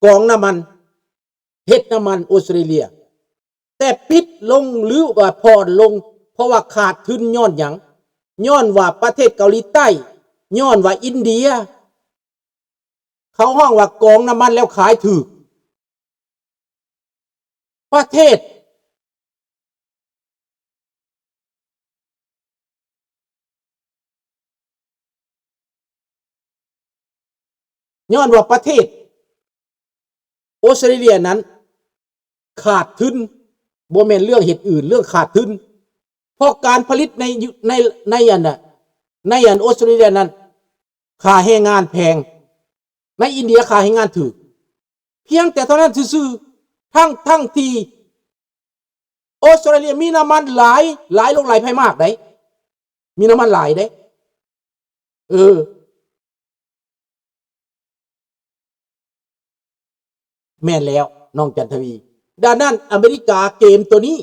ກອງນ້ຳມັນ ເຮັດນ້ຳມັນອອສເຕຣເລຍ ແຕ່ປິດລົງ ຫຼືວ່າຜ່ອນລົງ ເພາະວ່າຂາດທຶນຍ້ອນຫຍັງ? ຍ້ອນວ່າປະເທດເກົາຫຼີໃຕ້ ຍ້ອນວ່າອິນເດຍ ເຂົາຮ້ອງວ່າກອງນ້ຳມັນແລ້ວຂາຍຖືກ ປະເທດ ຍ້ອນວ່າປະເທດອອສເຕຣເລຍນັ້ນຂາດທຶນ ບໍ່ແມ່ນເລື່ອງເຫດອື່ນ ເລື່ອງຂາດທຶນ ເພາະການຜະລິດໃນ ໃນ ໃນອັນນ່ະ ໃນອັນອອສເຕຣເລຍນັ້ນ ຄ່າແຮງງານແພງ ໃນອິນເດຍຄ່າແຮງງານຖືກ ພຽງແຕ່ເທົ່ານັ້ນຊື່ໆ ທັງ ທັງທີ່ອອສເຕຣເລຍມີນ້ຳມັນຫຼາຍ ຫຼາຍໂລກຫຼາຍໄພມາກໃດ໋ ມີນ້ຳມັນຫຼາຍເດ້ ເອີ ແມ່ນແລ້ວ ນ້ອງຈັນທະວີ ດັ່ງນັ້ນອາເມລິກາເກມໂຕນີ້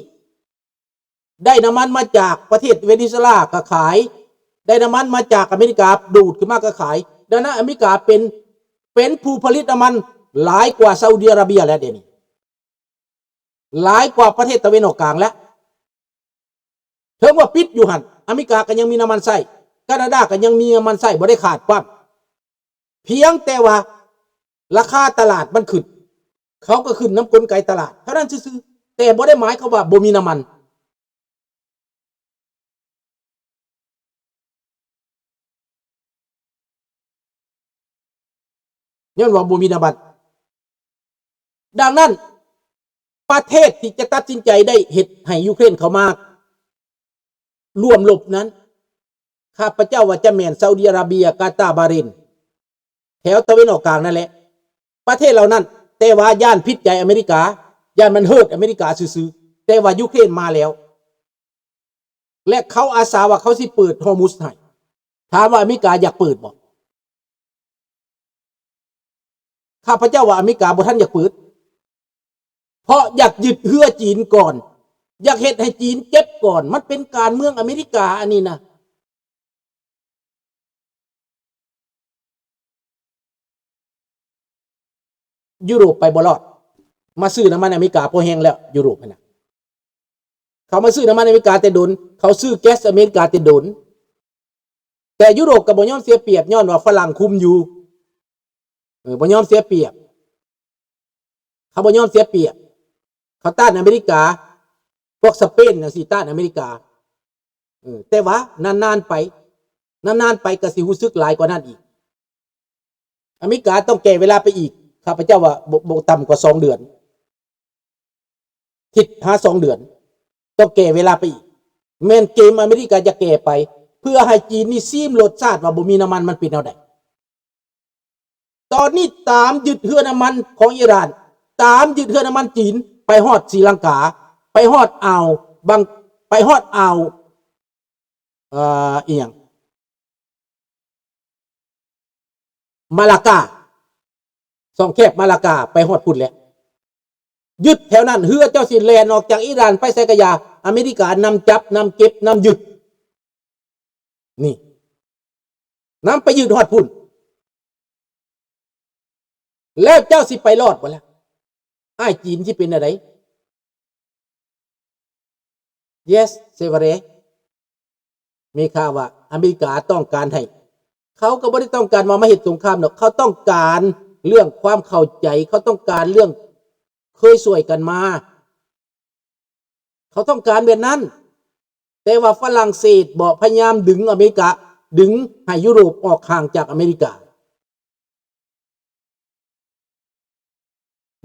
ໄດ້ນ້ຳມັນມາຈາກປະເທດເວເນຊູເອລາກໍຂາຍ ໄດ້ນ້ຳມັນມາຈາກອາເມລິກາດູດຂຶ້ນມາກໍຂາຍ ດັ່ງນັ້ນອາເມລິກາເປັນ ເປັນຜູ້ຜະລິດນ້ຳມັນຫຼາຍກວ່າຊາອຸດີອາຣາເບຍແລ້ວດຽວນີ້ ຫຼາຍກວ່າປະເທດຕາເວັນອອກກາງແລ້ວ ເຖິງວ່າປິດຢູ່ຫັ້ນ ອາເມລິກາກໍຍັງມີນ້ຳມັນໃຊ້ ການາດາກໍຍັງມີນ້ຳມັນໃຊ້ ບໍ່ໄດ້ຂາດຄວາມ ພຽງແຕ່ວ່າລາຄາຕະຫຼາດມັນຂຶ້ນ ເຂົາກໍຂຶ້ນນຳກົນໄກຕະຫຼາດເທົ່ານັ້ນຊື່ໆ ແຕ່ບໍ່ໄດ້ໝາຍຄວາມວ່າບໍ່ມີນ້ຳມັນ ຍ້ອນວ່າບໍ່ມີນ້ຳມັນ. ດັ່ງນັ້ນ ປະເທດທີ່ຈະຕັດສິນໃຈໄດ້ເຮັດໃຫ້ຢູເຄຣນເຂົ້າມາຮ່ວມລົບນັ້ນ ຂ້າພະເຈົ້າວ່າຈະແມ່ນຊາອຸດີອາຣາເບຍ, ກາຕາ, ບາເຣນ ແຖວຕາເວັນອອກກາງນັ້ນແຫຼະ. ປະເທດເຫຼົ່ານັ້ນ ແຕ່ວ່າຢ້ານຜິດໃຈອາເມລິກາ, ຢ້ານມັນເຮີດອາເມລິກາຊື່ໆ, ແຕ່ວ່າຢູເຄຣນມາແລ້ວ ແລະ ເຂົາອາສາວ່າເຂົາຊິເປີດຮໍມຸດໃຫ້. ຖາມວ່າອາເມລິກາຢາກເປີດບໍ່? ຂ້າພະເຈົ້າວ່າອາເມລິກາບໍ່ທັນຢາກເປີດ ເພາະຢາກຍຶດເຮືອຈີນກ່ອນ, ຢາກເຮັດໃຫ້ຈີນເຈັບກ່ອນ. ມັນເປັນການເມືອງອາເມລິກາອັນນີ້ນະ. ຢູໂຣບໄປບໍ່ລອດ. ມາຊື້ນ້ຳມັນອາເມລິກາພໍແຮງແລ້ວ ຢູໂຣບຫັ້ນນະ. ເຂົາມາຊື້ນ້ຳມັນອາເມລິກາແຕ່ດົນ, ເຂົາຊື້ແກັສອາເມລິກາແຕ່ດົນ. ແຕ່ຢູໂຣບກໍບໍ່ຍອມເສຍປຽບ ຍ້ອນວ່າຝຣັ່ງຄຸມຢູ່. ເອີ ບໍ່ຍອມເສຍປຽບ. ເຂົາບໍ່ຍອມເສຍປຽບ. ເຂົາຕ້ານອາເມລິກາ. ພວກສະເປນຈັ່ງຊີ້ຕ້ານອາເມລິກາ. ເອີ ແຕ່ວ່ານານໆໄປ, ນານໆໄປກໍຊິຮູ້ສຶກຫຼາຍກວ່ານັ້ນອີກ. ອາເມລິກາຕ້ອງແກ່ເວລາໄປອີກ, ຂ້າພະເຈົ້າວ່າບໍ່, ບໍ່ຕ່ຳກວ່າສອງເດືອນ, ທິດຫາສອງເດືອນ, ຕ້ອງແກ່ເວລາໄປອີກ. ແມ່ນເກມອາເມລິກາຈະແກ່ໄປ ເພື່ອໃຫ້ຈີນນີ້ຊີມລົດຊາດວ່າບໍ່ມີນ້ຳມັນມັນເປັນແນວໃດ. ຕອນນີ້ຕາມຍຶດເຮືອນ້ຳມັນຂອງອີຣານ, ຕາມຍຶດເຮືອນ້ຳມັນຈີນ ໄປຮອດສີລັງກາ, ໄປຮອດອ່າວບັງ, ໄປຮອດອ່າວ ເອີ ອີ່ຫຍັງ ມາລາກາ, ຊ່ອງແຄບມາລາກາ ໄປຮອດພຸ້ນແຫຼະ. ຍຶດແຖວນັ້ນ, ເຮືອເຈົ້າຊິແລ່ນອອກຈາກອີຣານໄປໃສກະຢ່າ, ອາເມລິການຳຈັບ, ນຳເກັບ, ນຳຍຶດ. ນີ້ ນຳໄປຍຶດຮອດພຸ້ນ. ແລ້ວເຈົ້າຊິໄປລອດບໍ່ລະ? ອ້າຍຈີນຊິເປັນແນວໃດ? Yes, c'est vrai. ມີຂ່າວວ່າອາເມລິກາຕ້ອງການໃຫ້, ເຂົາກໍບໍ່ໄດ້ຕ້ອງການວ່າມາເຮັດສົງຄາມດອກ, ເຂົາຕ້ອງການເລື່ອງຄວາມເຂົ້າໃຈ, ເຂົາຕ້ອງການເລື່ອງເຄີຍຊ່ວຍກັນມາ, ເຂົາຕ້ອງການແບບນັ້ນ. ແຕ່ວ່າຝຣັ່ງເສດບໍ ພະຍາຍາມດຶງອາເມລິກາ, ດຶງໃຫ້ຢູໂຣບອອກຫ່າງຈາກອາເມລິກາ.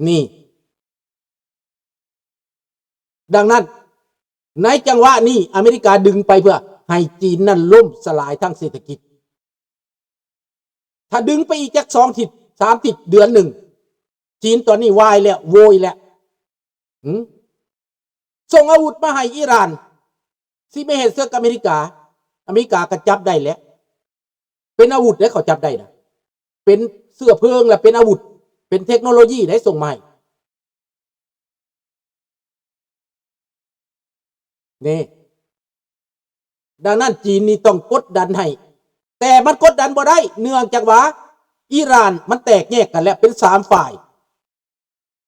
ນີ້ ດັ່ງນັ້ນ ໃນຈັງຫວະນີ້ ອາເມລິກາດຶງໄປເພື່ອໃຫ້ຈີນນັ້ນລົ້ມສະຫຼາຍທາງເສດຖະກິດ. ຖ້າດຶງໄປອີກຈັກສອງທິດ ສາມທິດ ເດືອນໜຶ່ງ ຈີນຕອນນີ້ວາຍແລ້ວ ໂວຍແລ້ວ. ຫື? ສົ່ງອາວຸດມາໃຫ້ອີຣານ ຊິໄປເຮັດເສິກອາເມລິກາ, ອາເມລິກາກໍຈັບໄດ້ແຫຼະ. ເປັນອາວຸດເດ້ ເຂົາຈັບໄດ້ນະ, ເປັນເຊື້ອເພີງ ແລະ ເປັນອາວຸດ, ເປັນເທັກໂນໂລຢີເດ້ ສົ່ງມາໃຫ້. ນີ້ ດັ່ງນັ້ນ ຈີນນີ້ຕ້ອງກົດດັນໃຫ້, ແຕ່ມັນກົດດັນບໍ່ໄດ້ ເນື່ອງຈາກວ່າອີຣານມັນແຕກແຍກກັນແລ້ວ ເປັນສາມຝ່າຍ.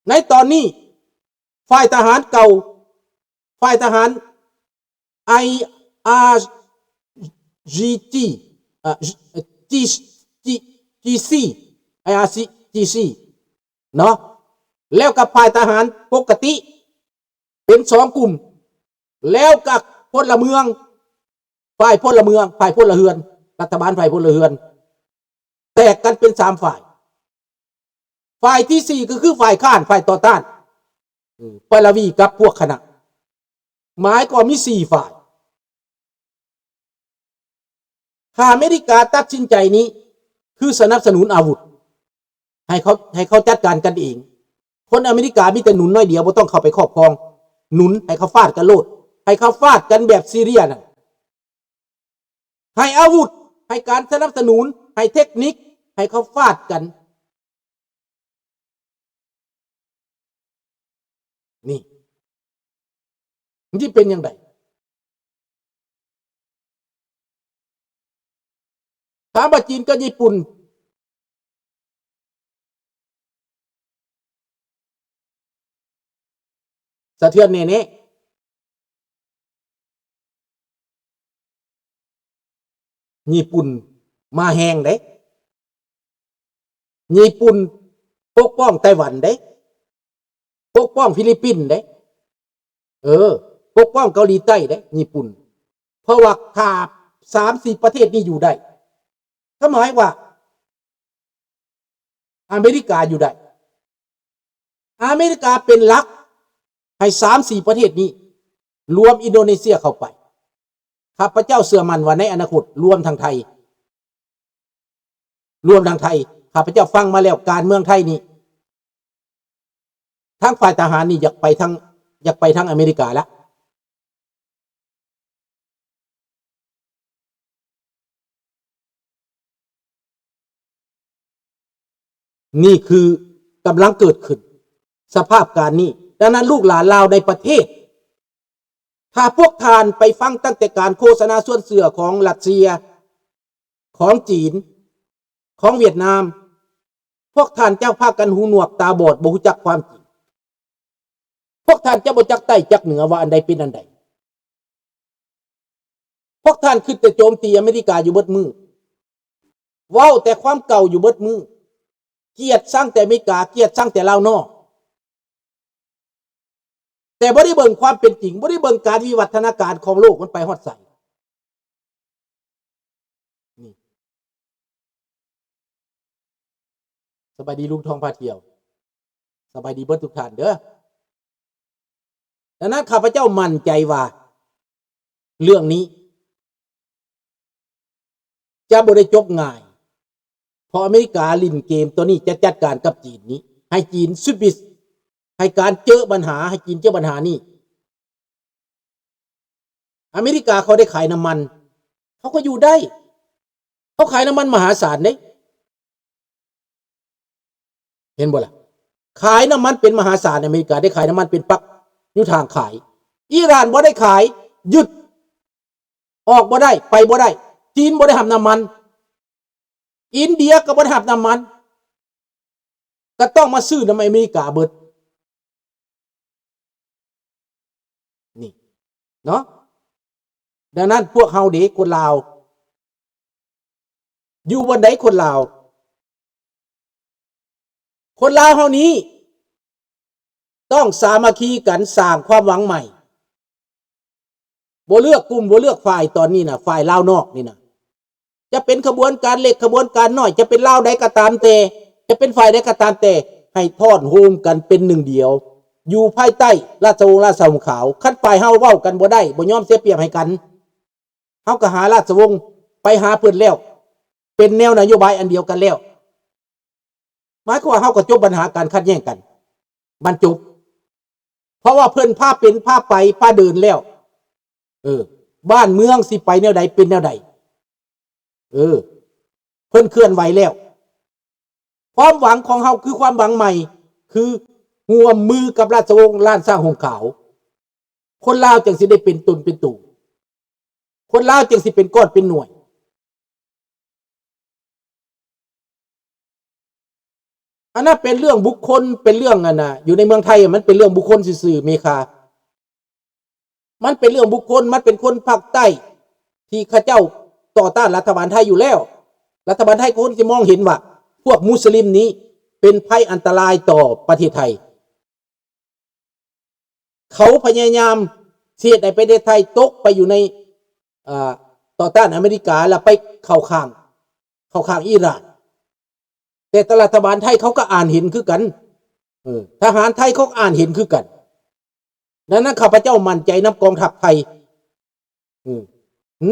ໃນຕອນນີ້ ຝ່າຍທະຫານເກົ່າ ຝ່າຍທະຫານ ໄອອາຈີຈີ ເອີ ຈີ ຈີ ຈີຊີ ໄອອາຈີຈີ ເນາະ ແລ້ວກັບຝ່າຍທະຫານປົກກະຕິ ເປັນສອງກຸ່ມ ແລ້ວກັບພົນລະເມືອງ ຝ່າຍພົນລະເມືອງ ຝ່າຍພົນລະເຮືອນ ລັດຖະບານຝ່າຍພົນລະເຮືອນ ແຕກກັນເປັນສາມຝ່າຍ. ຝ່າຍທີສີ່ ກໍຄືຝ່າຍຄ້ານ ຝ່າຍຕໍ່ຕ້ານ ອາ ປາລະວີກັບພວກຄະນະ ໝາຍຄວາມມີສີ່ຝ່າຍ. ຖ້າອາເມລິກາຕັດສິນໃຈນີ້ ຄືສະໜັບສະໜູນອາວຸດ ໃຫ້ເຂົາ ໃຫ້ເຂົາຈັດການກັນເອງ. ຄົນອາເມລິກາມີແຕ່ໜູນໜ້ອຍດຽວ ບໍ່ຕ້ອງເຂົ້າໄປຄອບຄອງ. ໜູນໃຫ້ເຂົາຟາດກັນໂລດ ໃຫ້ເຂົາຟາດກັນແບບຊີເຣຍນັ້ນ. ໃຫ້ອາວຸດ ໃຫ້ການສະໜັບສະໜູນ ໃຫ້ເຕັກນິກ ໃຫ້ເຂົາຟາດກັນ. ນີ້ ມັນຊິເປັນຈັ່ງໃດ? ຖາມວ່າຈີນກັບຍີ່ປຸ່ນ ສະເທືອນແນ່ໆ. ຍີ່ປຸ່ນມາແຮງເດ້. ຍີ່ປຸ່ນປົກປ້ອງໄຕ້ຫວັນເດ້, ປົກປ້ອງຟີລິບປິນເດ້, ເອີ ປົກປ້ອງເກົາຫຼີໃຕ້ເດ້ ຍີ່ປຸ່ນ. ເພາະວ່າຖ້າສາມສີ່ປະເທດນີ້ຢູ່ໄດ້ ກໍໝາຍວ່າອາເມລິກາຢູ່ໄດ້. ອາເມລິກາເປັນຫຼັກໃຫ້ສາມສີ່ປະເທດນີ້ ລວມອິນໂດເນເຊຍເຂົ້າໄປ. ຂ້າພະເຈົ້າເຊື່ອໝັ້ນວ່າໃນອະນາຄົດ ລວມທັງໄທ ລວມທັງໄທ, ຂ້າພະເຈົ້າຟັງມາແລ້ວ ການເມືອງໄທນີ້ ທາງຝ່າຍທະຫານນີ້ຢາກໄປທາງ ຢາກໄປທາງອາເມລິກາລະ. ນີ້ຄືກຳລັງເກີດຂຶ້ນ ສະພາບການນີ້. ດັ່ງນັ້ນ ລູກຫຼານລາວໃນປະເທດ ຖ້າພວກທ່ານໄປຟັງຕັ້ງແຕ່ການໂຄສະນາຊວນເຊື່ອຂອງຣັດເຊຍ, ຂອງຈີນ, ຂອງຫວຽດນາມ, ພວກທ່ານຈະພາກັນຫູໜວກຕາບອດ ບໍ່ຮູ້ຈັກຄວາມຈິງ. ພວກທ່ານຈະບໍ່ຈັກໃຕ້ຈັກເໜືອວ່າອັນໃດເປັນອັນໃດ. ພວກທ່ານຄິດແຕ່ໂຈມຕີອາເມລິກາຢູ່ເບິດມື້, ເວົ້າແຕ່ຄວາມເກົ່າຢູ່ເບິດມື້, ກຽດຊັງແຕ່ອາເມລິກາ, ກຽດຊັງແຕ່ລາວນອກ. ແຕ່ບໍ່ໄດ້ເບິ່ງຄວາມເປັນຈິງ, ບໍ່ໄດ້ເບິ່ງການວິວັດທະນາການຂອງໂລກມັນໄປຮອດໃສ. ນີ້ ສະບາຍດີລຸງທອງພາທ່ຽວ, ສະບາຍດີເບິດທຸກທ່ານເດີ. ດັ່ງນັ້ນ ຂ້າພະເຈົ້າໝັ້ນໃຈວ່າ ເລື່ອງນີ້ຈະບໍ່ໄດ້ຈົບງ່າຍ, ເພາະອາເມລິກາຫຼິ້ນເກມໂຕນີ້ ຈະຈັດການກັບຈີນນີ້ ໃຫ້ຈີນສະວິດ ໃຫ້ການເຈີບັນຫາ ໃຫ້ຈີນເຈີບັນຫານີ້. ອາເມລິກາເຂົາໄດ້ຂາຍນ້ຳມັນ ເຂົາກໍຢູ່ໄດ້, ເຂົາຂາຍນ້ຳມັນມະຫາສານເດ້. ເຫັນບໍ່ລະ? ຂາຍນ້ຳມັນເປັນມະຫາສານ, ອາເມລິກາໄດ້ຂາຍນ້ຳມັນເປັນປັກຢູ່ທາງຂາຍ. ອີຣານບໍ່ໄດ້ຂາຍ, ຢຸດ, ອອກບໍ່ໄດ້, ໄປບໍ່ໄດ້. ຈີນບໍ່ໄດ້ຮັບນ້ຳມັນ, ອິນເດຍກໍບໍ່ໄດ້ຮັບນ້ຳມັນ, ກໍຕ້ອງມາຊື້ນຳອາເມລິກາເບິດ. ນີ້ເນາະ. ດັ່ງນັ້ນ ພວກເຮົາເດ ຄົນລາວ ຢູ່ບ່ອນໃດຄົນລາວ? ຄົນລາວເຮົານີ້ຕ້ອງສາມັກຄີກັນສ້າງຄວາມຫວັງໃໝ່. ບໍ່ເລືອກກຸ່ມ ບໍ່ເລືອກຝ່າຍ, ຕອນນີ້ນະ ຝ່າຍລາວນອກນີ້ນະ ຈະເປັນຂະບວນການເລັກ ຂະບວນການນ້ອຍ, ຈະເປັນລາວໃດກໍຕາມແຕ່, ຈະເປັນຝ່າຍໃດກໍຕາມແຕ່, ໃຫ້ທ້ອນໂຮມກັນເປັນໜຶ່ງດຽວ ຢູ່ພາຍໃຕ້ລາຊະວົງ ລາຊະຫຸງຂາວ. ຄັນຝ່າຍເຮົາເວົ້າກັນບໍ່ໄດ້, ບໍ່ຍອມເສຍປຽບໃຫ້ກັນ, ເຮົາກໍຫາລາຊະວົງໄປຫາເພິ່ນແລ້ວ, ເປັນແນວນະໂຍບາຍອັນດຽວກັນແລ້ວ, ໝາຍຄວາມວ່າເຮົາກໍຈົບບັນຫາການຂັດແຍ່ງກັນ, ມັນຈົບ. ເພາະວ່າເພິ່ນພາເປັນ ພາໄປ ພາເດີນແລ້ວ, ເອີ ບ້ານເມືອງຊິໄປແນວໃດ ເປັນແນວໃດ, ເອີ ເພິ່ນເຄື່ອນໄຫວແລ້ວ. ຄວາມຫວັງຂອງເຮົາຄືຄວາມຫວັງໃໝ່, ຄືຮ່ວມມືກັບລາຊະວົງລ້ານຊ້າງຫົງຂາວ, ຄົນລາວຈຶ່ງຊິໄດ້ເປັນຕົນເປັນໂຕ, ຄົນລາວຈຶ່ງຊິເປັນກ້ອນເປັນໜ່ວຍ. ອັນນັ້ນເປັນເລື່ອງບຸກຄົນ ເປັນເລື່ອງອັນນ່າ ຢູ່ໃນເມືອງໄທມັນເປັນເລື່ອງບຸກຄົນຊື່ໆ ເມຄາ. ມັນເປັນເລື່ອງບຸກຄົນ ມັນເປັນຄົນພາກໃຕ້ທີ່ເຂົາເຈົ້າຕໍ່ຕ້ານລັດຖະບານໄທຢູ່ແລ້ວ. ລັດຖະບານໄທຄວນຊິມອງເຫັນວ່າພວກມຸສລິມນີ້ເປັນໄພອັນຕະລາຍຕໍ່ປະເທດໄທ. ເຂົາພະຍາຍາມຊິເຮັດໃຫ້ປະເທດໄທຕົກໄປຢູ່ໃນ ເອີ ຕໍ່ຕ້ານອາເມລິກາ ແລ້ວໄປເຂົ້າຂ້າງ ເຂົ້າຂ້າງອີຣານ. ແຕ່ລັດຖະບານໄທເຂົາກໍອ່ານເຫັນຄືກັນ ເອີ ທະຫານໄທເຂົາກໍອ່ານເຫັນຄືກັນ. ດັ່ງນັ້ນ ຂ້າພະເຈົ້າໝັ້ນໃຈນຳກອງທັບໄທ ເອີ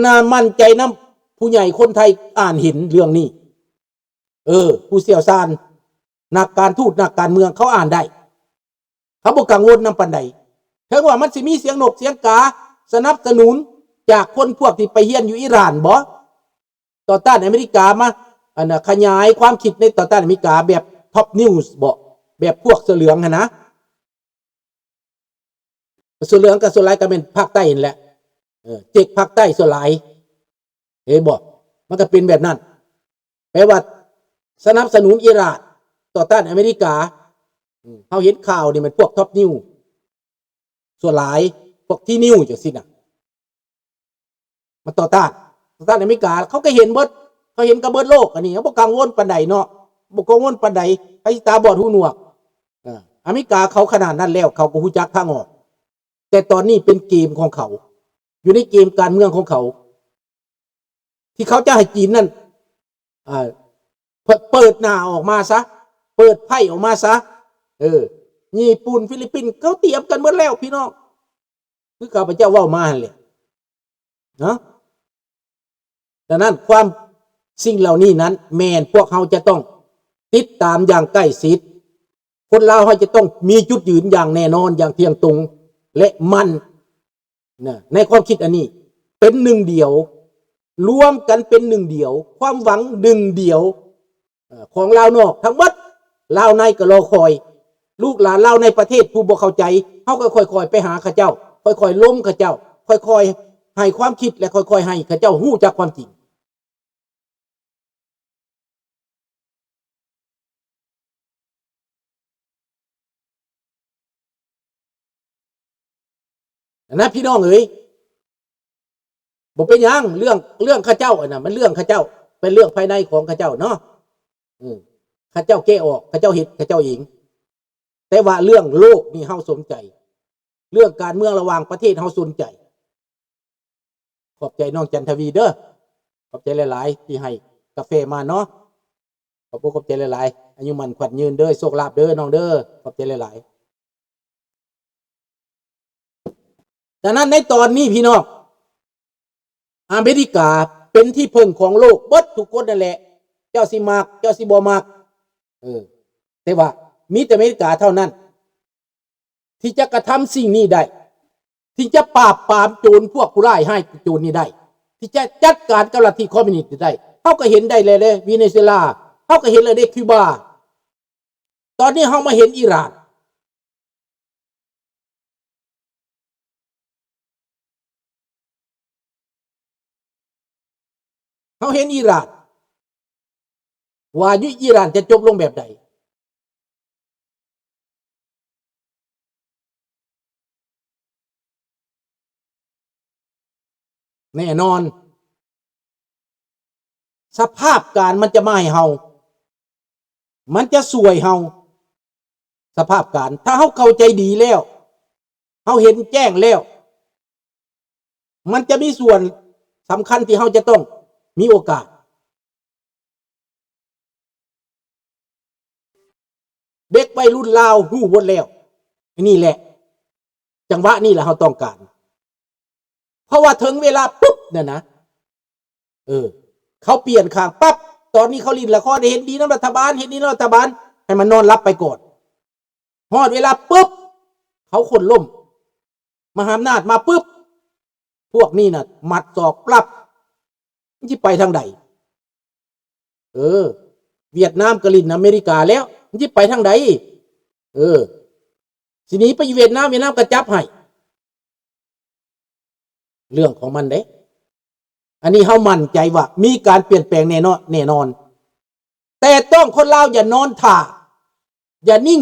ນາ ໝັ້ນໃຈນຳຜູ້ໃຫຍ່ຄົນໄທອ່ານເຫັນເລື່ອງນີ້ ເອີ ຜູ້ຊ່ຽວຊານ ນັກການທູດ ນັກການເມືອງ ເຂົາອ່ານໄດ້ ເຂົາບໍ່ກັງວົນນຳປານໃດ. ເຖິງວ່າມັນຊິມີສຽງນົກສຽງກາສະໜັບສະໜູນຈາກຄົນພວກທີ່ໄປຮຽນຢູ່ອີຣານບໍ ຕໍ່ຕ້ານອາເມລິກາ ມາ ອັນນ່າ ຂະຫຍາຍຄວາມຄິດໃນຕໍ່ຕ້ານອາເມລິກາແບບ Top News ບໍ ແບບພວກເສື້ອເຫຼືອງຫັ້ນນະ. ສ່ວນເຫຼືອງກໍສ່ວນຫຼາຍກໍແມ່ນພາກໃຕ້ຫັ້ນແຫຼະ ເອີ ເຈັກພາກໃຕ້ສ່ວນຫຼາຍ ເຫັນບໍ່? ມັນກໍເປັນແບບນັ້ນ ແປວ່າສະໜັບສະໜູນອີຣານຕໍ່ຕ້ານອາເມລິກາ. ເຮົາເຫັນຂ່າວນີ້ແມ່ນພວກ Top News ສ່ວນຫຼາຍ ພວກ T News ຈັ່ງຊີ້ນະ. ມາຕໍ່ຕ້ານ ຕໍ່ຕ້ານອາເມລິກາ ເຂົາກໍເຫັນເບິດ ເຂົາເຫັນກັນເບິດໂລກ. ອັນນີ້ເຮົາບໍ່ກັງວົນປານໃດເນາະ ບໍ່ກັງວົນປານໃດ ໃຜຊິຕາບອດຫູໜວກ. ອາ ອາເມລິກາເຂົາຂະໜາດນັ້ນແລ້ວ ເຂົາກໍຮູ້ຈັກທາງອອກ. ແຕ່ຕອນນີ້ເປັນເກມຂອງເຂົາ ຢູ່ໃນເກມການເມືອງຂອງເຂົາ ທີ່ເຂົາຈະໃຫ້ຈີນນັ້ນ ອ່າ ເປີດ ເປີດໜ້າອອກມາຊະ ເປີດໄພ້ອອກມາຊະ. ເອີ ຍີ່ປຸ່ນ ຟີລິບປິນ ເຂົາຕຽມກັນໝົດແລ້ວພີ່ນ້ອງ ຄືຂ້າພະເຈົ້າເວົ້າມາຫັ້ນແຫຼະເນາະ. ດັ່ງນັ້ນ ຄວາມ ສິ່ງເຫຼົ່ານີ້ນັ້ນ ແມ່ນພວກເຮົາຈະຕ້ອງຕິດຕາມຢ່າງໃກ້ຊິດ. ຄົນລາວເຮົາຈະຕ້ອງມີຈຸດຢືນຢ່າງແນ່ນອນ ຢ່າງທ່ຽງຕົງ ແລະ ໝັ້ນ ນະ ໃນຄວາມຄິດອັນນີ້ ເປັນໜຶ່ງດຽວ ລວມກັນເປັນໜຶ່ງດຽວ ຄວາມຫວັງໜຶ່ງດຽວ ເອີ ຂອງລາວນອກທັງໝົດ. ລາວໃນກໍລໍຄອຍ ລູກຫຼານລາວໃນປະເທດຜູ້ບໍ່ເຂົ້າໃຈ ເຮົາກໍຄ່ອຍໆໄປຫາເຂົາເຈົ້າ ຄ່ອຍໆລົມເຂົາເຈົ້າ ຄ່ອຍໆໃຫ້ຄວາມຄິດ ແລະ ຄ່ອຍໆໃຫ້ເຂົາເຈົ້າຮູ້ຈັກຄວາມຈິງ. ນະ ພີ່ນ້ອງເອີຍ ບໍ່ເປັນຫຍັງ ເລື່ອງ ເລື່ອງເຂົາເຈົ້າ ອັນນັ້ນມັນເລື່ອງເຂົາເຈົ້າ ເປັນເລື່ອງພາຍໃນຂອງເຂົາເຈົ້າເນາະ. ເອີ ເຂົາເຈົ້າແກ້ອອກ ເຂົາເຈົ້າເຮັດ ເຂົາເຈົ້າເອງ. ແຕ່ວ່າເລື່ອງໂລກນີ້ເຮົາສົນໃຈ ເລື່ອງການເມືອງລະຫວ່າງປະເທດເຮົາສົນໃຈ. ຂອບໃຈນ້ອງຈັນທະວີເດີ ຂອບໃຈຫຼາຍໆທີ່ໃຫ້ກາແຟມາເນາະ. ຂອບອົກຂອບໃຈຫຼາຍໆ ອາຍຸໝັ້ນຂວັນຍືນເດີ ໂຊກລາບເດີນ້ອງເດີ ຂອບໃຈຫຼາຍໆ. ດັ່ງນັ້ນໃນຕອນນີ້ພີ່ນ້ອງ ອາເມລິກາເປັນທີ່ເພິ່ງຂອງໂລກເບິດທຸກຄົນນັ້ນແຫຼະ ເຈົ້າຊິມັກ ເຈົ້າຊິບໍ່ມັກ ເອີ ແຕ່ວ່າມີແຕ່ອາເມລິກາເທົ່ານັ້ນ ທີ່ຈະກະທຳສິ່ງນີ້ໄດ້ ທີ່ຈະປາບປາມໂຈນພວກຜູ້ຮ້າຍຮ້າຍໂຈນນີ້ໄດ້ ທີ່ຈະຈັດການກັບລັດທິຄອມມິວນິດນີ້ໄດ້. ເຮົາກໍເຫັນໄດ້ແລ້ວເດ້ ເວເນຊູເອລາ ເຮົາກໍເຫັນແລ້ວເດ້ ຄິວບາ ຕອນນີ້ເຮົາມາເຫັນອີຣານ ເຮົາເຫັນອີຣານ ວ່າຢູ່ອີຣານຈະຈົບລົງແບບໃດ? ແນ່ນອນ ສະພາບການມັນຈະມາໃຫ້ເຮົາ ມັນຈະຊ່ວຍເຮົາ ສະພາບການ ຖ້າເຮົາເຂົ້າໃຈດີແລ້ວ ເຮົາເຫັນແຈ້ງແລ້ວ ມັນຈະມີສ່ວນສຳຄັນທີ່ເຮົາຈະຕ້ອງມີໂອກາດ. ເດັກໄວລຸ້ນລາວຮູ້ໝົດແລ້ວ ອັນນີ້ແຫຼະ ຈັງຫວະນີ້ແຫຼະເຮົາຕ້ອງການ ເພາະວ່າເຖິງເວລາປຶບນັ້ນນະ ເອີ ເຂົາປ່ຽນຂ້າງປັບ ຕອນນີ້ເຂົາຫຼິ້ນລະຄອນ ເຫັນດີນຳລັດຖະບານ ເຫັນດີນຳລັດຖະບານ ໃຫ້ມັນນອນຫຼັບໄປກ່ອນ. ຮອດເວລາປຶບ ເຂົາໂຄ່ນລົ້ມ ມະຫາອຳນາດມາປຶບ ພວກນີ້ນະໝັດສອກປັບ ມັນຊິໄປທາງໃດ? ເອີ ຫວຽດນາມກໍຫຼິ້ນອາເມລິກາແລ້ວ ມັນຊິໄປທາງໃດ? ເອີ ຊິໜີໄປຢູ່ຫວຽດນາມ ຫວຽດນາມກໍຈັບໃຫ້ ເລື່ອງຂອງມັນເດ້. ອັນນີ້ເຮົາໝັ້ນໃຈວ່າມີການປ່ຽນແປງແນ່ນອນ ແນ່ນອນ ແຕ່ຕ້ອງຄົນລາວຢ່ານອນຖ້າ ຢ່ານິ່ງ